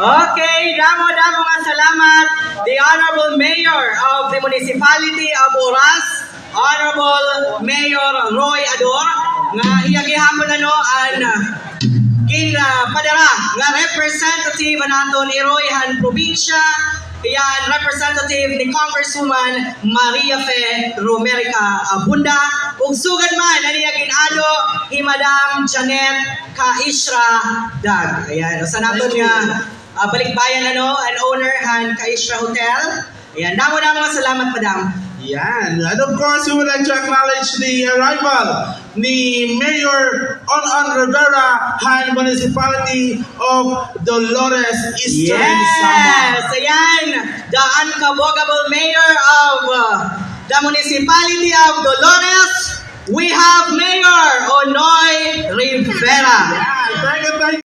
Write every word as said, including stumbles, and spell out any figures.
Okay, damo-damo nga salamat, the Honorable Mayor of the Municipality of Oras, Honorable Mayor Roy Ador, nga hiya gihapon ano an gin, ah, padara nga representative han aton iroy han probinsya, hiya an representative ni Congresswoman Maria Fe Romerica Abunda, ug sugad man an iya gin-ado hi Madam Janet Caishra Dag. Ayan, usa naton nga, ah, balikbayan, ano, an owner han Caishra Hotel. Ayan, damo-damo nga salamat, madam. Yan. And of course, we would like to acknowledge the arrival ni Mayor On On Rivera han Municipality of Dolores, Eastern Samar. Yes, ayan. The unkabuggable mayor of, uh, the Municipality of Dolores. We have Mayor Onoy Rivera. Yan. Thank you, thank you.